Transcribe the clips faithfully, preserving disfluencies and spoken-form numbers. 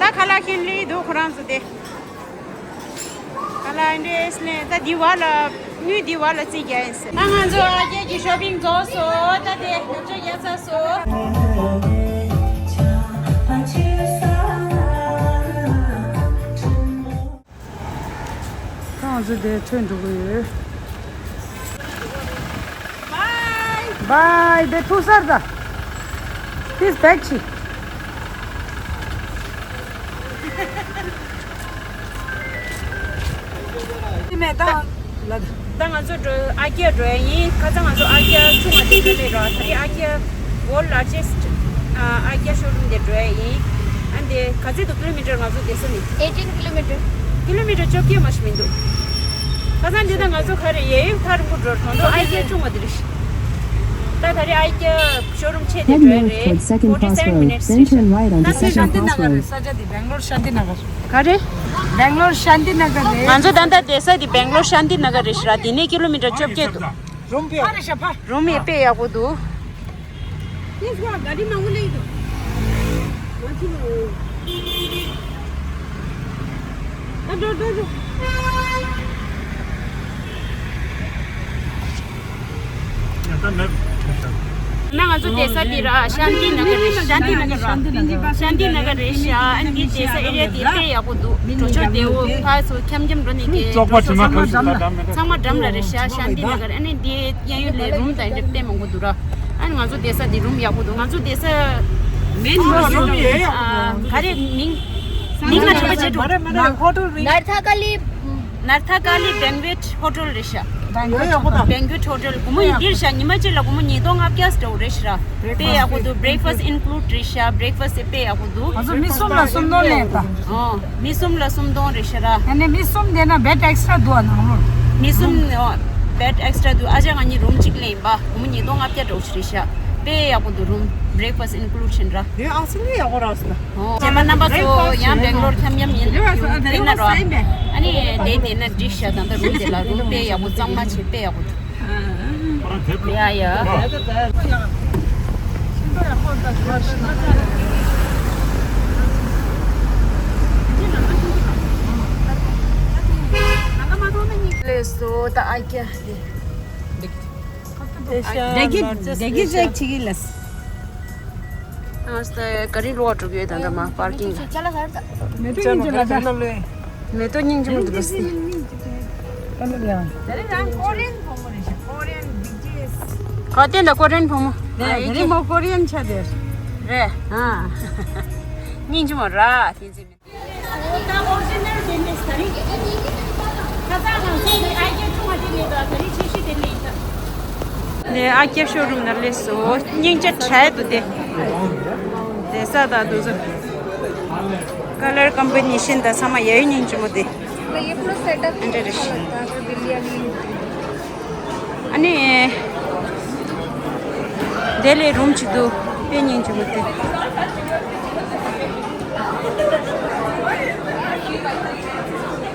ད་ཁ་ལག་ཁྱེར་ལེ་འདུག་ཁོ་རང་ཚོ་དེ། ཁ་ལག་འདྲེས་ལེ་ད་འདི་བ་ལ་དངུལ་འདི་བ་ལ་རྩིས་རྒྱག་ཡིན་ཟེར། ད་ང་ཚོ་ཨ་རྒྱལ་གྱི་ཤོ་པིང་རྫོགས་སོང་། ད་དེ་ནུབ་ཕྱོགས་རྒྱག་ཚར་སོང་། ད་ང་ཚོ་དེ་ཐོན་འགྲོ་གི་ཡོད། བའི། དེ་ཐུག་སར་ད། ཕིས་བེག་ཆི། དེ་མེད་ད། ལ་ད། ད་ང་ཚོ་འགྲོ་ཨ་ཀྱ་འགྲོ་ཡ་ཡིན། ཁ་སང་ང་ཚོ་ཨ་ཀྱ་ཆུང་བ་དེ་འགྲོ་མེད་ར། ད་རེས་ཨ་ཀྱ་world largest ཨ་ཀྱ་ཤོ་རུམ་དེ་འགྲོ་ཡ་ཡིན། ཨ་འདི་ག་ཚད་འདུག་ཀི་ལོ་མི་ཊར་ང་ཚོ་བསྡད་ས་ནི། eighteen kilometer. ཀི་ལོ་མི་ཊར་བཅོ་བརྒྱད་མ་ཞིག་མི་འདུག་ཁ་སང་འདི་ད་ང་ཚོ་ག་རེ་ཡས་ཡུག་ཐག་རིང་པོ་འགྲོ་རེད་མ་གཏོགས་ཨ་ཀྱ་ཆུང་བ་དེ་རེད། ད་ད་རེས་ཨ་ཀྱ་ཤོ་རུམ་ཆེ་དེ་འགྲོ་ཡ་རེད། Head north toward Second Crossroad, then turn right onto Second Crossroad. ས་ཆ་དེ་སྦེང་ལོར་ཤཱན་ཏི་ནགར། ག་རེ། སྦེང་ལོར་ཤཱན་ཏི་ནགར་རེད། ང་ཚོ་ད་ལྟ་བསྡད་ས་དེ་སྦེང་ལོར་ཤཱན་ཏི་ནགར་རེད་ཤག་དེ་ནས་ཀི་ལོ་མི་ཊར་བཅོ་བརྒྱད་འདུག་རུམ་དཔེ་ཕ་རེ་ཤ་ཕ། རུམ་ཡང་དཔེ་ཡག་པོ་འདུག་ཡེས་ཝ་ག་རི་མང་པོ་སླེབས་འདུག་ང་ཚོ་ཨ་འགྲོ་འགྲོ་འགྲོ། ད་ང་ཚོ་བསྡད་ས་འདི་ར་ཤཱན་ཏི་ནགར་རེད། ཤཱན་ཏི་ནགར་ར། ཤཱན་ཏི་ནགར་རེད་ཤག་ཨ་ནི་འདི་བསྡད་ས་ཨེ་རི་ཡ་འདི་དཔེ་ཡག་པོ་འདུག་འགྲོ་ཕྱོགས་བདེ་བོ། ཕར་ཚུར་འཁྱམ་འཁྱམ་འགྲོ་ནས་ཀྱི་ཙོག་པ་འགྲོ་ཕྱོགས་ཚང་མ་འགྲམ་ལ། ཚང་མ་འགྲམ་ལ་རེད་ཤག་ཤཱན་ཏི་ནགར། ཨ་ནི་འདི་གཡས་གཡོན་ལ་རུམ་དང་འདི་དཔེ་མང་པོ་འདུག་ར། ཨ་ནི་ང་ཚོ་བསྡད་ས་འདི་རུམ་ཡག་པོ་འདུག་ང་ཚོ་བསྡད་ས་མིན་ཨ་ག་རེ་མིང་། མིང་ལ་གྲགས་པ་བྱེད་འགྲོ། ནར་ཐ་ཀ་ལི། ནར་ཐ་ཀ་ལི་བེན་ཝེཊ་ཧོ་ཊེལ་རེད་ཤག་བེན་ཝེཊ་ཧོ་ཊེལ། སྒོར་མོ་ཡིན་འདིར་ཤག་ཉི་མ་གཅིག་ལ་སྒོར་མོ་ཉིས་སྟོང་ལྔ་བརྒྱ་ཙམ་འདྲ་བོ་རེད་ཤག་དཔེ་ཡག་པོ་འདུག breakfast include རེད་ཤག breakfast དཔེ་ཡག་པོ་འདུག་ང་ཚོ་མི་གསུམ་ལ་སུམ་སྟོང་ལེན་ད། ཨོ། མི་གསུམ་ལ་སུམ་སྟོང་རེད་ཤག་ར། ཨ་ནི་མི་གསུམ་བསྡད་ན་བེད་ཨེག་སི་ཊ་ར་འདུག་ཨ་ནང་ལོགས། མི་གསུམ་ཨོ། བེད་ཨེག་སི་ཊ་ར་འདུག་ཨ་ཅག་ང་གཉིས་རུམ་གཅིག་ལེན་པ་སྒོར་མོ་ཉིས་སྟོང་ལྔ་བརྒྱ་འདྲ་བོ་ཞིག་རེད་ཤག་དཔེ་ཡག་པོ་འདུག་རུམ་breakfast include བྱིན་ར། དེ་ཨ་སི་ལི་ཡག་པོ་རག་སོང་། ཨོ། རྗེས་མ་རྣམ་པ་ཚོ་ཡང་སྦེང་ལོར་འཁྱམ་འཁྱམ་ཡིན་ཡིན་ན་རོགས། ཨ་ནི་དེ་དེ་ན་འགྲིག་ཤག་ད་ལྟ་རུམ་དེ་ལ་རུམ་དཔེ་ཡག་པོ་གཙང་མ་བྱས་དཔེ་ཡག་པོ་འདུག་ཡ་ཡ། ལས་སོ་ད་ཨ་ཀྱ། བདེ་སྐྱིད་བདེ་སྐྱིད་ཅིག་གི་ལས། ཨ་སྟེ་ག་རི་ལོག་འགྲོ་གི་ཡོད་ད་ལྟ་མ་པར་ཀིང་། མེ་ཏོག་སྙིང་རྗེ་ལ་ད། མེ་ཏོག་སྙིང་རྗེ་མོ་འདུག་པ་སི། ག་ལ་ཡང་། ད་རེས་རང་ཀོ་རི་ཡན་བུ་མོ་རེད་ཤག་ཀོ་རི་ཡན་བི་ཊི་ཨེས། ག་དེ་འདྲ་ཀོ་རི་ཡན་བུ་མོ། ད་རེས་མོ་ཀོ་རི་ཡན་ཆགས་བསྡད་རེད། ཨ། སྙིང་རྗེ་མོ་ར་དེ་ཚེ་མེད། ནས་ཨ་ཀྱ་ཤོ་རུམ་ནང་སླེབས་སོང་། སྙིང་རྗེ་དྲག་འདུག་སྟེ། བསྡད་ས་དང་འདུག་ས། ཀ་ལར་ཀམ་པི་ནེ་ཤན་དང་ཚང་མ་ཡ་ཡོ་སྙིང་རྗེ་མོ་དེ། ये पूरा सेटअप ཨ་འདྲ་རེད། ཨ་ནི། དེ་ལས་རུམ་གཅིག་འདུག་དཔེ་སྙིང་རྗེ་མོ་དེ།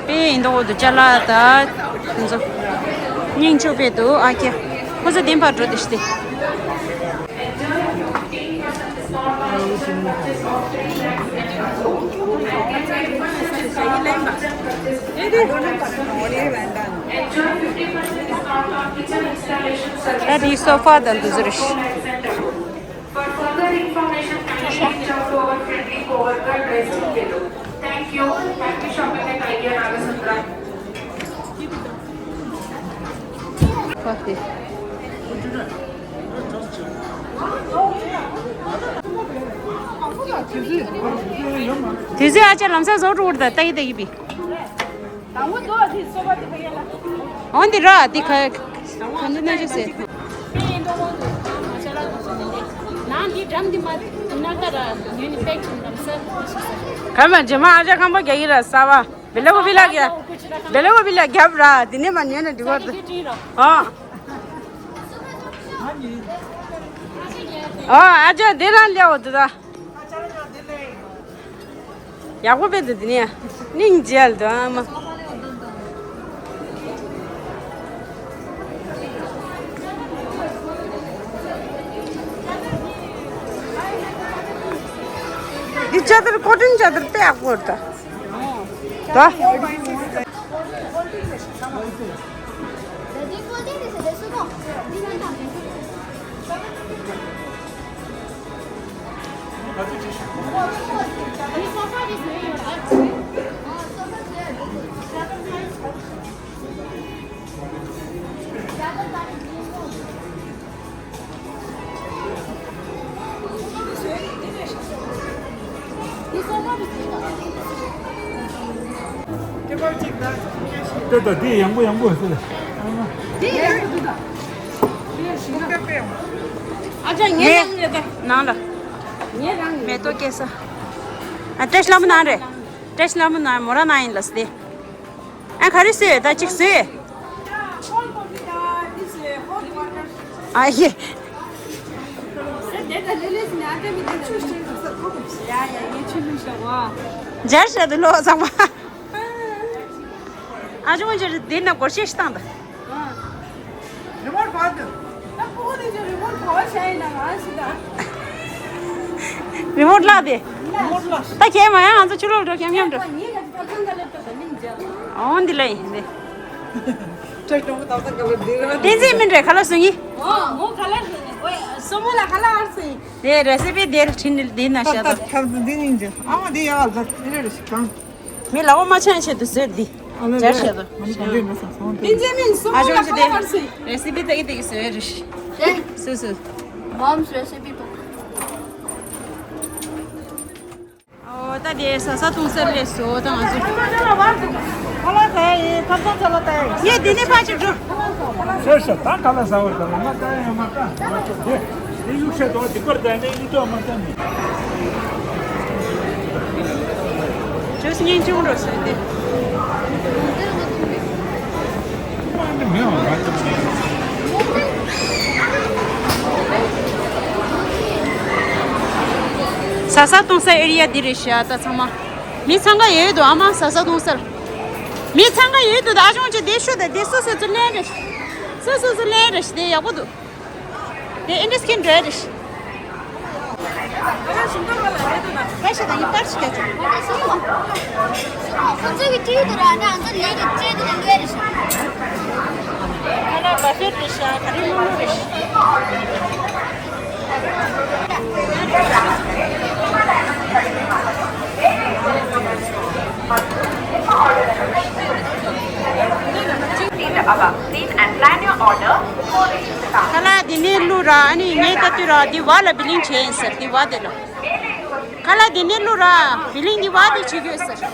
དཔེ་ཡིན་མདོག་འདུག་ཅ་ལག་ད། ཁོ་ཚོ། སྙིང་རྗེ་པོ་དཔེ་འདུག་ཨ་ཀྱ། ཁོ་ཚོ་དེ་ཕར་འགྲོ་དེ་ཤི་སྟེ། ད་དེའི་སོ་ཕ་དང་འདུག་ཟེར། For further information, kindly reach out to our friendly coworker dressed in yellow. Thank you. Happy shopping at Idea Nagasundra. དུས་ཚོད་ཨ་ཅག་ལམ་སང་བཟོ་འགྲོ་བར་ད་ལྟ་ཡི་ད་ཡི་པི། འོན་ཏེ་ར་འདི་ཁ་ག་འདི་ན་ཅི་ཟེར། ག་མ་རྗེས་མ་ཨ་ཅག་ཁམ་པ་རྒྱག་གི་ར་ས་བ། བེ་ལེ་གོ་བི་ལ་རྒྱབ། བེ་ལེ་གོ་བི་ལ་རྒྱབ་ར་འདི་ནས་མ་ཉོས་ན་འགྲིག་གོ་ད། ཨ། ཨ་ཨ་ཅག་འདི་རང་ལེའོ་འདི་ད། ཡག་པོ་དཔེ་འདུག་འདི་ནས་སྙིང་རྗེ་ལ་འདུག་ཨ་མ། འདི་ चादर, कॉटन चादर पे आपको होता। वाह। དེ་ད་དེ་ཡང་པོ་ཡང་པོ་ཟེར། ཨ་ཅག་ངའི་ནང་ལ། ངའི་ནང་ལ། མེ་ཏོག་སྐྱེ་ས། ཨ་བཀྲ་ཤིས་ལྷ་མོ་ནང་རེད། བཀྲ་ཤིས་ལྷ་མོ་ནང་མོ་རང་ནང་ཡིན་ལ་སི་དེ། ཨ་ག་རེ་བཟོས་ད་ཅིག་བཟོས། ཨ་ཡེ། སྦྱར་བྱས་འདུག་ལོ་ཚང་མ། ཨ་ཅོ་ཅོ་འདི་ན་སྒོར་གཞས་ཤིག་བཏང་ད། རི་མོར་བར་དུ། ད་ཕོ་ནི་ཅི་རི་མོར་བར་བྱས་ཡིན་ན་ང་ཞིག་ད། རི་མོར་བརླག་དེ། རི་མོར་བརླག་ད་ཁྱེད་མ་ཡང་ང་ཚོ་ཕྱི་ལོགས་འགྲོ་ཁྱམ་ཁྱམ་འགྲོ། ད་ངས་ང་ཚོ་ད་ཚང་ག་ལེབ་ཏོ་ད་ནིང་འཇལ། འོ་འདི་ལ་ཡིན་ནི། ཁྲེག་ཏོང་ད་ཚང་ག་ལེབ་འདི་རེད། བསྟན་འཛིན་མིན་རེད་ག་ལ་སོང་ཡིན། འོ་མོ་ག་ལ་སོང་ཡིན། སོ་མོ་ལ་ག་ལ་ཨར་སོང་ཡིན། དེ་རེ་སི་པི་དེ་ལ་ཁྲིན་འདི་ན་ཤ་ད། ད་ཁ་འདི་ནིང་འཇལ། ཨ་མ་འདི་ཡག་ལ་ད་དེ་རེ་རེ་ཞིག་གང་། མི་ལ་འོ་མ་ཆང་ཆེད་དུ་ཟེར་འདི། ཨ་ལེ་སྦྱར་ལེ། ཤེས་དོ། མ་ནི་གང་འདྲེན་མེད་སོང་སོང་དེ། ཏིན་ཅེ་མིན་སུ་ཨ་མ་ལ་ཅོ་ཅི་ཁ་དེ་ལ་ཟེར། རེ་སི་པི་དེ་གི་དེ་གི་ཟེར་རེ་ཤི། དེ། སུ་སུ། Mom's recipe book. ཨོ་ད་དེ་ཟ་ས་འཐུང་སར་སླེབས་སོ་ད་ང་ཚོ། ཁ་ལག་ཟ་ཡི་ཁ་སང་ཚ་ལ་ད་ཡི། ངས་འདི་ནས་ཕར་ཅིག་འགྲོ། ཤོད་ཤོད་ད་ག་ལ་ཟ་བར་ག་ལ་མ་ཀ་ཡང་མ་ཀ་མ་ཀ་དེ་དེ་གཡུག་བཤད་དོ་དེ་པར་ད་ནས་ཡིན་དོ་མ་ཀ་ནི། ཇོས་སྙིང་ཆུང་རོ་ཟེར་ཏེ། མ་ནི་མེད་བ་མ་ཀ་ནི། ཟ་ས་འཐུང་ས་ཨེ་རི་ཡ་འདི་རེད་ཤག་ད་ཚང་མ། མི་འཚང་ཁ་ཡོད་དོ་ཨ་མ་ཟ་ས་འཐུང་སར། མི་འཚང་ཁ་ཡོད་དོ་ད་ཨ་ཅོ་ཅོ་དེ་ཤོད་ད་དེ་སོ་སོ་ཚོ་ལེན་རེད། སོ་སོ་ཚོ་ལེན་རེད་དེ་ཡག་པོ་འདུག་དེ་ཨེ་འདྲ་སྐྱིན་འགྲོ་རེད། ཁ་ཤས་དང་ཡིན་པར་ཞིག་རྒྱག་ཆོག་ཁོ་ཚོ་གི་ཏི་ཝི་དུ་ར་ནི་ཨ་ཚོ་ལས་རེད་ཅེས་དུ་ལས་རེད་ཤག་ཁ་ལག་བ་ཕེབས་རེད་ཤག་ག་རེ་མང་རེད་ཤག In the above scene and plan your order before reaching the counter. ཁ་ལག་འདི་ནས་བླུགས་ར། ཨ་ནི་ངས་ལྟ་དུས་ར་འདི་བ་ལ་བི་ལིང་བྱས་ཡིན་ཟེར། འདི་བ་དེ་ལ། ཁ་ལག་འདི་ནས་བླུགས་ར། བི་ལིང་འདི་བ་དེ་བྱེད་དགོས་ཟེར། སྤྲད་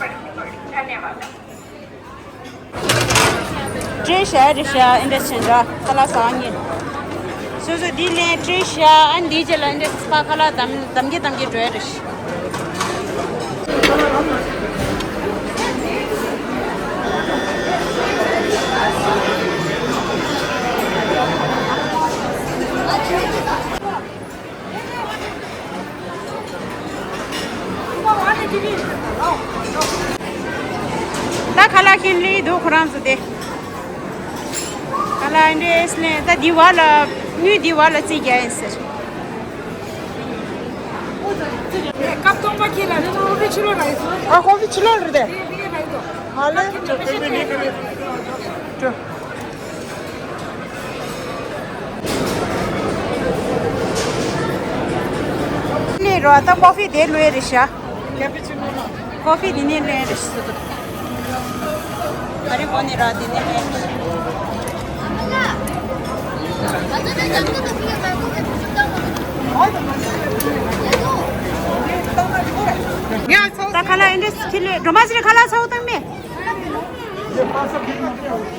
བཞག་རེད་ཤག་ཨེ་འདྲ་བྱས་འདྲ་ཁ་ལག་ཟ་ངེས། སོ་སོ་འདི་ལེན་སྤྲད་བཞག་ཨ་འདིའི་རྗེས་ལ་ཨེ་འདྲ་ཕ་ཁ་ལག་དམ་དམ་གྱི་དམ་གྱི་འགྲོ་ཡ་རེད་ཤག་ད་ཁ་ལག་ཁྱེར་ལེ་འདུག་ཁོ་རང་ཚོ་དེ། ཁ་ལག་འདྲེས་ལེ་ད་འདི་བ་ལ་དངུལ་འདི་བ་ལ་རྩིས་རྒྱག་ཡིན་ཟེར། སྐབས་སྟོང་པ་ཁྱེར་ལ་ཁོ་བི་ཕྱི་ལོགས་ར་ཡིན་སོང་། ཨ་ཁོ་བི་ཕྱི་ལོགས་རེད་དེ། ཨ་ལེ། ལས་རོ་ད་ཀོ་ཧྥི་དེ་ལོས་རེད་ཤག་ཀོ་ཧྥི་དེ་ནས་ལེན་རེད་ཤག་ཨ་རི་གོ་ནས་ར་དེ་ནས་ལེན་རེད་ཤག་ད་ཁ་ལག་ཨེ་འདྲས་ཁྱི་ལས་སྒྲོལ་མ་ཟེར་ཁ་ལག་ཚ་བོ་བཏང་མེད།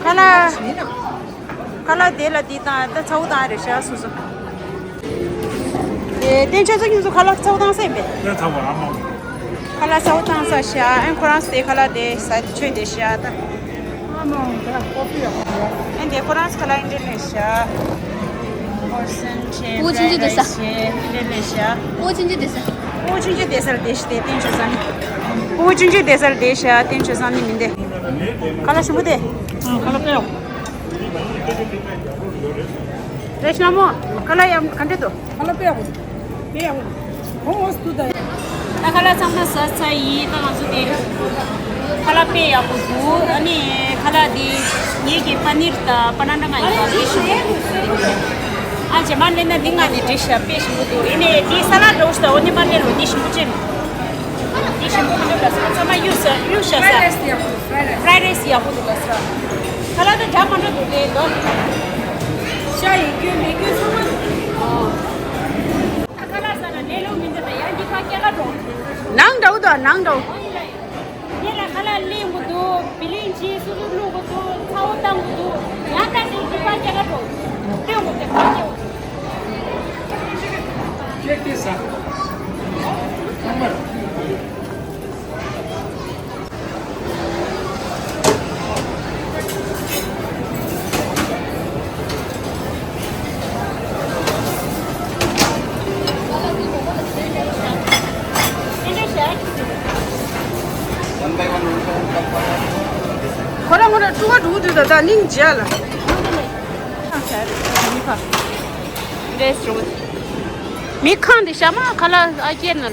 ཁ་ལག་ཁ་ལག་དེ་ལ་དེ་དང་ད་ཚ་བོ་བཏང་རེད་ཤག་སོ་སོ། དེ་བསྟན་ཆོས་ཚོ་ཁྱོད་ཚོ་ཁ་ལག་ཚ་བོ་བཏང་སེ་མེད། ད་ཚ་བོ་ཨ་མ། ཁ་ལག་ཚ་བོ་བཏང་ས་ཤག་ཨན་ཁོ་རང་སེ་ཁ་ལག་དེ་ས་ཆོས་དེ་ཤག་ད། ཨན་དེ་ཁོ་རང་ཁ་ལག་ཨིན་དྲི་ནས་ཤག་ཧོར་སན་ཆེ། ཕྲའི་རའི་སི་ཆེ། ཨིན་དྲི་ནས་ཤག་ཕྲུ་གུ་ཆུང་ཆུང་དེ་ས། ཕྲུ་གུ་ཆུང་ཆུང་དེ་སར་དེ་ཤི་དེ་བསྟན་ཆོས་ཚང་ནི། ཕྲུ་གུ་ཆུང་ཆུང་དེ་སར་དེ་ཤག་བསྟན་ཆོས་ཚང་ནི་མིན་དེ། ཁ་ལག་ཞིམ་པོ་དེ། ཁ་ལག་དཔེ་ཡག་རེ་ཤི་ལ་མོ། ཁ་ལག་ཡ་ག་འདྲ་འདུག་ཁ་ལག་དཔེ་ཡག་པོ་འདུག་དཔེ་ཡག་པོ་འདུག་ཧོ་ཧོ་སུ་ད་ཡ། ད་ཁ་ལག་ཚང་མ་ཟ་ཚར་ཡིན། ད་ང་ཚོ་དེ་ཁ་ལག་དཔེ་ཡག་པོ་འདུག་ཨ་ནི་ཁ་ལག་འདི་ངེད་ཀྱི་པ་ནིར་དང་པ་ན་ན་མ་ཡིན་པ་ལེགས་ཤོས་རེད། ཨ་རྗེས་མ་སླེབས་ན་འདི་ང་ནས་འདྲི་ཤག་དཔེ་ཞིམ་པོ་འདུག་ཡིན་ནའི་འདི་ས་ལ་འགྲོ་ཤག་འོ་ནི་མ་སླེབས་རོགས། འདི་ཞིམ་པོ་ཅན་འདི་ཞིམ་པོ་མི་འདུག་ལ་ས་ཚང་མ་གཡུག་ས་གཡུག་ཤག་ས། ཕ་རའེ་རེས་ཡག་པོ་འདུག་ལ་ས། ཁ་ལག་ད་འདྲ་མ་འདྲ་འདུག་ལེ་འདུག་ཤ་ཡིན་རྒྱུ་མེད་རྒྱུ་ཚང་མ་འདུག་ཨ་ཁ་ལག་ཟ་ན་ལས་ལོ་མི་འདུག་ད་ཡང་འདི་ཕ་སྐྱེ་ག་འགྲོ། ནང་འགྲོ་དོ་ནང་འགྲོ། ངས་ལ་ཁ་ལག་ལེན་དགོས་འདུག་བི་ལིང་ཅི་སུ་སུ་བླུག་དགོས་འདུག་ཚ་བོ་བཏང་དགོས་འདུག་ཡང་ད་ནི་འདི་ཕ་སྐྱེ་ག་འགྲོ། སྟོན་དགོས་དེ་ཕ་སྐྱེ། ཁྱེད་ཀྱིས་ཟ། ཚང་མར། ཁོ་རང་ཁོ་རང་ཀྲུ་ག་འགྲོ་གི་འདུག་ད་ད་གླིང་མཇལ་ལ། རེས་རུང་། མི་ཁང་དེ་ཤ་མ་ཁ་ལག་ཨ་སྐྱེ་ན་དེ།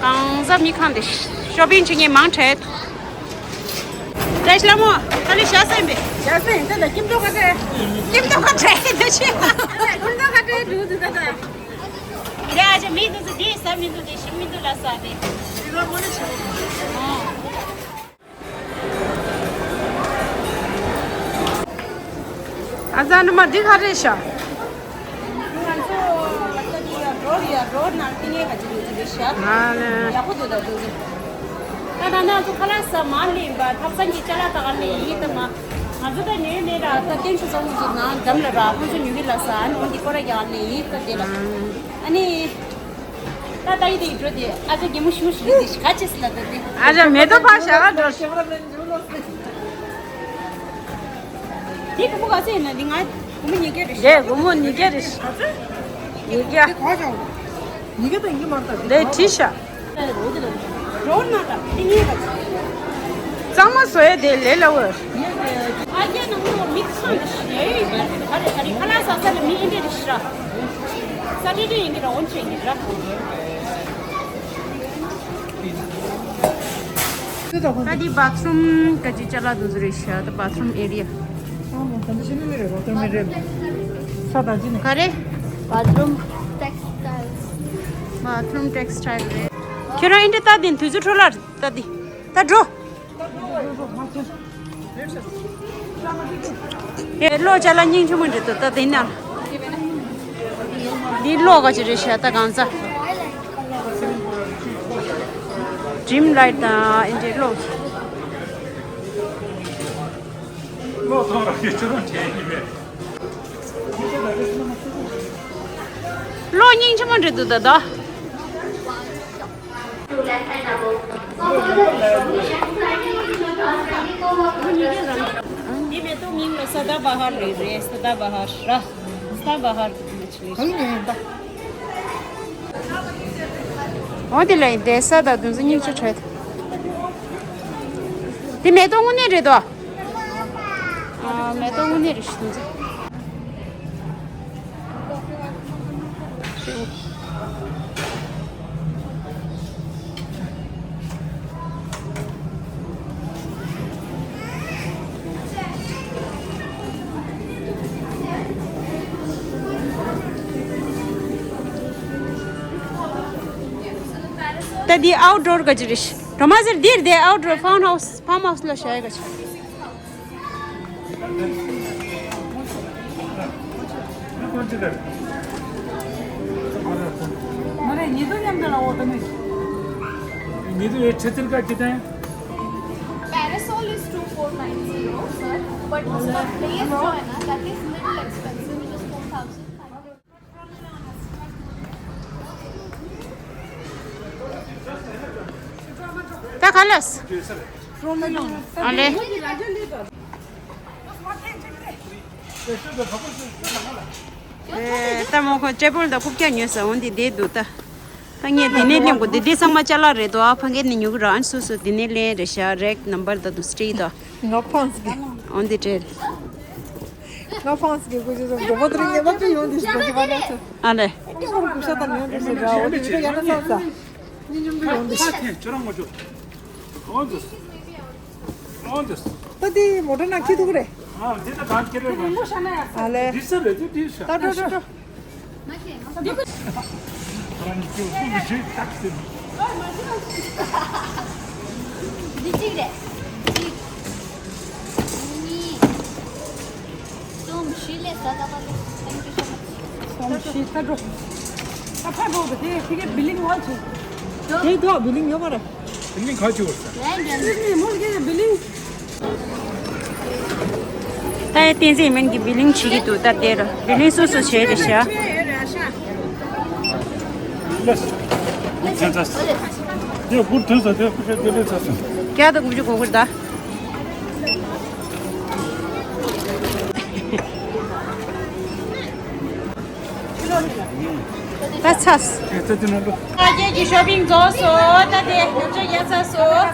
གང་ཟག་མི་ཁང་དེ་ཤོ་པིང་བྱེད་མཁན་མང་དྲགས། བཀྲ་ཤིས་ལྷ་མོ། ད་ལི་ཤ་སེམས་པས། ཤ་སེམས་ད་ལ་ཁྱིམ་ཐོག་ཁ་བྲལ། ཁྱིམ་ཐོག་ཁ་བྲལ་ད་ཆེ། ཁྱིམ་ཐོག་ཁ་བྲལ་འགྲོ་འདུག་ད་ད། རེ་ཨ་ཅག་མི་འདུག་ཚེ་དེ་ཟ་མི་འདུག་དེ་ཞིམ་མི་འདུག་ལ་ས་དེ། ཨ་ཙ་ནུ་མ་འདི་ག་རེད་ཤག་ང་ཚོ་ད་འདི་ཡ་རོ་ཡ་རོ་ནང་ཏིང་ངེ་ག་ཅི་འདུག་ཅི་འདུག་ཤག་ཡག་པོ་འདུག་ད་འདུག་ད་ད་ང་ཚོ་ཁ་ལག་ཟ་མ་ལེན་པ་ཐབ་ཚང་གི་ཅ་ལག་ད་ག་ལེ་ཡིན་ད་མ། ང་ཚོ་ད་ཉོས་མེད་ར་ད་ཏན་ཆུ་ཚང་ཚོ་ནང་འདམ་ལ་ར་ཁོང་ཚོ་ཉོ་གི་ལ་ས་ཨ་ནི་འོ་འདི་ཀོ་ར་ཡག་ལེ་ཡིན་ད་དེ་ལ་ཨ་ནི། ད་ད་ཡི་དེ་ཡི་འགྲོ་དེ་ཨ་ཅག་གི་མོ་ཤུ་ཤུ་དེ་ཤི་ཁ་ཅེས་ལ་ད་དེ། ཨ་ཅག་མེ་ཏོག་ཕ་ཞག་ག་འགྲོ། དེ་གུ་མོ་ག་ཚོད་ཡིན་ན་དེ་ང་གུ་མོ་ཉིས་བརྒྱ་རེ་ཤི། དེ་གུ་མོ་ཉིས་བརྒྱ་རེ་ཤི། ཉིས་བརྒྱ། དེ་ག་ཅག་ཉིས་བརྒྱ་དང་ཡིན་མ་རེད་ད། དེ་བྲིས་ཤག་རོ་ན་ད་དེ་ངེས་པ། གཙང་མ་བཟོ་ཡ་དེ་ལས་སླ་བོ། ཨ་རྒྱ་ནང་ལོ་མི་ཚང་ཞེ་ཡོད་པ་རེད། ད་རེ་ད་རེ་ཁ་ལག་ཟ་ས་ལ་མི་ཨིན་དེ་རེ་ཤི་ར། ས་ཏི་ཏི་ཡིན་གྱི་ར་འོན་ཆེན་གྱི་ར། ད་འདི་བཱ་ཐི་རུམ་ག་ཅི་ཅ་ལག་འདུག་ཟེར་རེད་ཤག་ད་བཱ་ཐི་རུམ་ཨེ་རི་ཡ། ག་རེ། བཱ་ཐི་རུམ་ཊེག་སི་ཊའིལ། བཱ་ཐི་རུམ་ཊེག་སི་ཊའིལ་རེད། ཁྱོད་རང་ཨེ་འདྲ་ལྟ་དེ་དུས་ཚོད་འཕྲོ་བརླག་ལྟ་དེ། ད་འགྲོ། ཨེ་གློག་ཅ་ལག་སྙིང་རྗེ་མོ་འདྲ་འདུག་ད་དེ་ན། འདི་གློག་ག་ཅི་རེད་ཤག་ད་གང་ཟ། ཌིམ་ལའིཊ་དང་ཨེ་འདྲའི་གློག་གློག་ཐོག་ར་གི་ཆུ་རང་བྲལ་གྱི་མེད། གློག་སྙིང་རྗེ་མོ་འདྲ་འདུག་ད་ད། འདི་མེ་ཏོག་མིང་ལ་སྡ་བ་ཧར་རེད་རེད། སྡ་བ་ཧར་ར། སྡ་བ་ཧར་གྱི་མཆོད་རེད། འོ་དེ་ལ་ཡིན་དེ་ས་དང་དུང་ས་སྙིང་རྗེ་བྲལ། དེ་མེ་ཏོག་དངོས་གནས་རེད་དོ། ཨ། མེ་ཏོག་དངོས་གནས་རེད་ཤི་དུང་ས། ད་འདི་ཨའུཊ་ཌོར་ག་ཅི་རེད། གྲོ་མ་ཟེར་འདིར་དེ་ཨའུཊ་ཌོར་ཕཱམ་ཧའུ་སི་ཕཱམ་ཧའུ་སི་ལ་བཞག་ཡ་ག་ཅི། Parasol is two four nine zero, sir, but उसका base जो है ना, that is little expensive, which is four thousand five hundred. ད་ག་ལས། ཨ་ལེ། ཨེ། ད་མོ་ཁོ་ཅེ་པོལ་དང་རྐུབ་བཀྱག་ཉོས་ས་འོན་ཏེ་བསྡད་འདུག་ད། ད་ངས་འདི་ནས་ལེན་དགོས། འདི་འདི་ཚང་མ་ཅ་ལག་རེད་དོ། ཨ་ཕ་གི་ནས་ཉོ་གི་ར། ཨ་ནི་སོ་སོ་འདི་ནས་ལེན་རེད་ཤག་རེག་ནམ་བར་ད་དུ་སི་ཊི་ཀ་ད། ང་ཕངས་ཀྱི། འོན་ཏེ་བྲེལ། ང་ཕངས་ཀྱི་ཀུ་ཅི་ཚོ་མགྱོགས་པོ་དེ་རིང་ཉལ་མ་ཕི་ཡོང་དུས་ཤིག་གོ་ཅི་བ་ལ་ཚོ། ཨ་ལེ། ཨ་ཀྱི་ཧོར་ཀུ་ཤ་དང་ཉོན་དུ་ཤེས་ར། འོ་དེ་ཡོད་ཡ་ན་ས་ས། ཁྱོད་རང་ངོ་ཅོ། ཨོ་འདུག་ཨོ་འདུག་ད་དེ་མོ་ཊ་ནང་ཁྱི་ཐུག་རེད། ཨ་དེ་ད་གང་ཁྱེར་རེད་མ། ཨ་ལེ། འདི་ས་རེད་དེ་འདི་ས། ད་འགྲོ་འགྲོ། ཁྱོད་རང་ཁྱོད་ཁུ་མི་ཤེས་ཏག་ཏག་ཟེར། འདི་གཅིག་རེད། གཅིག་གཉིས། གསུམ། བཞི་ལས་ཟ་ད་པ་ལས། Thank you so much. གསུམ་བཞི་ད་འགྲོ། ད་ཕར་འགྲོ་བ་དེ་ཕ་གིའི་བི་ལིང་ཝལ་ཆེ། དེ་དོ་བི་ལིང་ཡོད་པ་རེད། བི་ལིང་ག་ཅི་བར་ས། ལན་ལན། ཨེ་ནི་མོལ་གྱི་བི་ལིང་། ད་ཡ་བསྟན་འཛིན་སྨན་གྱི་བི་ལིང་བྱེད་ཀྱི་འདུག་ད་དེ་ར་བི་ལིང་སོ་སོ་བྱས་རེད་ཤག་ལས། ཚན་ཚ། དེ་སྒུར་ཐོན་ས་དེ་ཁུ་ཤ་དེ་ལས་ཚ་སོང་། བརྒྱ་དང་དགུ་བཅུ་གོ་དགུ་རེད་ད། ད་ཚ། ད་ཚ་དེ་ནང་དུ། ད་ཁྱེད་ཀྱི་ཤོ་པིང་རྫོགས་སོང་། ད་དེ་ནུབ་ཕྱོགས་རྒྱག་ཚར་སོང་།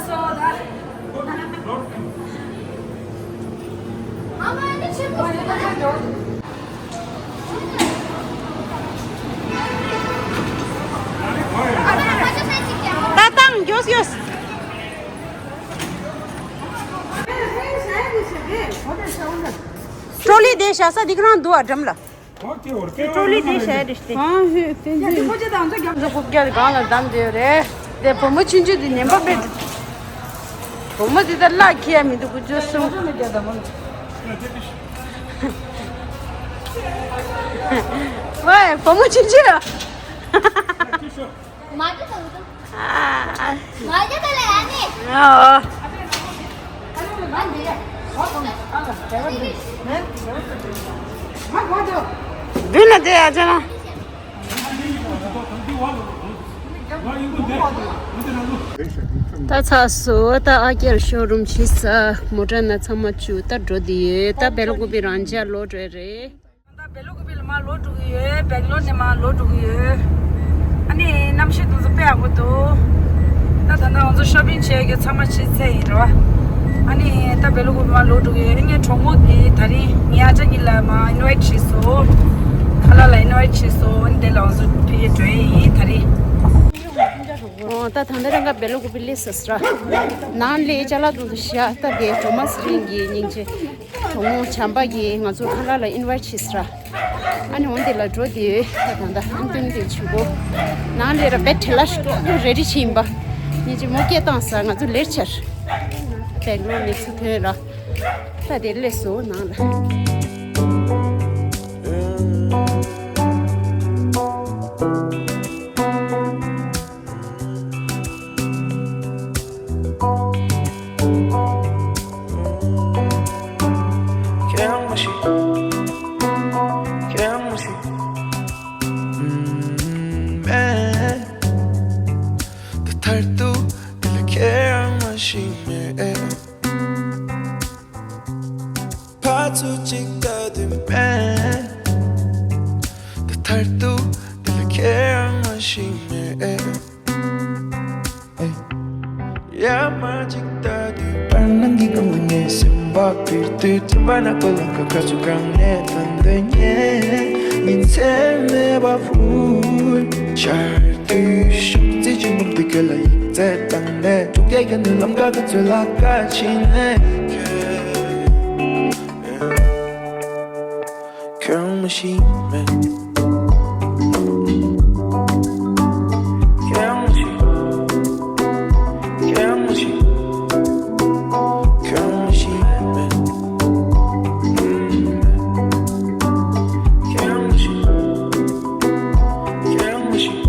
ད་བཏང་མགྱོགས་མགྱོགས། ཀྲོ་ལི་དེ་བཞག་ས་འདི་ག་རང་འདུག་ཨ་འགྲམ་ལ། ཀྲོ་ལི་དེ་བཞག་རེད་དེ། ཨ་ཧེ་བསྟན་འཛིན། ཁོ་རྒྱ་དེ་གང་ལ་བསྡམས་བསྡད་རེད། དེ་བུ་མོ་ཆུང་ཆུང་དེ་ཉན་པ་མེད། བུ་མོ་དེ་ད་བརླག་ཁྱི་ཡ་མི་འདུག་ཁུ་ཚོ་གསུམ། ཝེ་བུ་མོ་ཆུང་ཆུང་། མ་ཀི་དང་། ཨ། མ་ཀི་དང་ལ་ཡ་ནི། ཨོ། མདུན་ལ་བསྡད་ཡ་ཅེ་ན། ད་ཚར་སོང་། ད་ཨ་ཀྱལ་ཤོ་རུམ་ཕྱིན་ས། མོ་ཊ་ནང་ཚང་མ་བཅུག་ད་འགྲོ་བསྡད་ཡོད། ད་སྦེལ་ཀོབ་པི་རང་འཇགས་ལོག་འགྲོ་རེད། ད་སྦེལ་ཀོབ་པི་ལ་མར་ལོག་འགྲོ་གི་ཡོད། སྦེང་ལོར་ནས་མར་ལོག་འགྲོ་གི་ཡོད། ཨ་ནི་གནམ་གཤིས་དེ་ཚོ་དཔེ་ཡག་པོ་འདུག་ད་ད་ལྟ་ང་ཚོ་ཤོ་པིང་བྱེད་ཡག་གི་ཚང་མ་ཕྱིན་ཚར་ཡིན་རེད་བ། ཨ་ནི་ད་སྦེལ་ཀོབ་པི་མར་ལོག་འགྲོ་གི་ཡོད། ངའི་གྲོགས་མོ་དེ་ད་རིང་ངའི་ཨ་ཅག་གཉིས་ལ་མར་ཨིན་ཝའིཊ་བྱས་སོང་། ཁ་ལག་ལ་ཨིན་ཝའིཊ་བྱས་སོང་། ཨ་ནི་དེ་ལ་ང་ཚོ་ཕ་གིར་འགྲོ་ཡག་ཡིན་ད་རིང་། ཨོ་ད་ད་ལྟ་རང་ག་སྦེལ་ཀོབ་པི་སླེབས་ས་ར། ནང་སླེབས་ཅ་ལག་དེ་ཚོ་བཞག་ད་དེ་ཊོ་མཱས་རིང་གི་སྙིང་རྗེ། གྲོགས་མོ་བྱམས་པ་གིས་ང་ཚོ་ཁ་ལག་ལ་ཨིན་ཝའིཊ་བྱས་སོང་ར། ཨ་ནི་འོན་ཏེ་ལ་འགྲོ་དེ་ད་ད་ཨ་ཏིང་ཏིང་ཆུ་བོ། ནང་ལས་ར་བེད་ཁྲི་ལ་ཞིག་ཏུ་རེ་ཌི་བྱས་ཡིན་པ། ཉིན་གཅིག་མོ་སྐད་བཏང་ས་ང་ཚོ་ལེར་ཆར། སྦེང་ལོར་ནས་ཚུར་ཐོན་ར། ད་དེ་སླེབས་སོང་ནང་ལ། ཁྱེད་རང་མ་ཤི། ཁྱེད་རང་མ་ཤི། ཨུམ། མེད། ད་མཐར་ཐུག་དེ་ལ་ཁྱེད་རང་མ་ཤི་མེད། ཕར་ཚུར་གཅིག་ལྟ་དུས་མེད། ད་མཐར་ཐུག་དེ་ལ་ཁྱེད་རང་མ་ཤི་མེད། ཡར་མར་གཅིག་ལྟ་དུས་བར་སྣང་གི་སྒང་ལ་ངའི་སེམས་པ་འདྲུད་དུས། སེམས་པ་ནག་པོ་ལམ་ཁ་ཁ་ཚུར་གང་ནས་ཐོན་འདོད་ཉེ། ཉིན་མཚན་མེད་པ་ཕུལ། ཆར་དུས་ཤོག་རྩིས་ཀྱི་མུ་མཐུད་ཁྱོད་ལ་ཡིག་ཚད་བཏང་ནས། ཐུག་གེ་ག་ནས་ལམ་ཁ་ཁ་ཚོད་ལ་ཁ་ཕྱིན་ནས། ཁྱོད་ཁྱོད་རང་མ་ཤི་མེད། ཁྱོད་རང་མ་ཤི། ཁྱོད་རང་མ་ཤི། ཁྱོད་རང་མ་ཤི་མེད། ཁྱོད་རང་མ་ཤི། ཁྱོད་རང་མ་ཤི།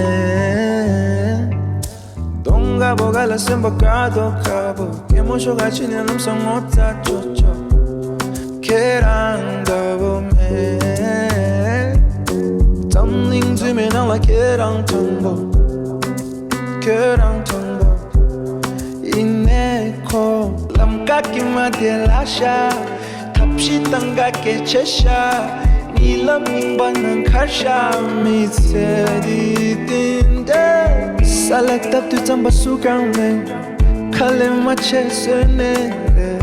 མེད། གདོང་དཀར་པོ་ག་ལ་སེམས་པ་དཀར་དོ་དཀར་པོ། སྐྱེད་མོས་ཤོག་ག་ཕྱི་ནས་ལམ་སང་ངོ་ཚ་ཆོག་ཆོག་ཁྱེད་རང་འདྲ་བོ་མེད། འཛམ་གླིང་རྫུན་མའི་ནང་ལ་ཁྱེད་རང་མཐོན་པོ། ཁྱེད་རང་མཐོན་པོ། ཡིན་ནའི་ཁོ་ལམ་ཀ་གི་མ་དེ་ལ་ཤ་ཐབས་ ཤི་དང་ག་སྐད་ཆེ་ཤ། གཉིད་ལམ་རྙིང་པ་ནང་ཁར་ཤ། མི་ཚེ་འདི་བརྟན་འདྲ། ས་ལ་བཏབ་དུས་རྩམ་པ་སུ་གང་མེད། ཁ་ལས་མ་ཆད་བཟོས་ནས་རེད།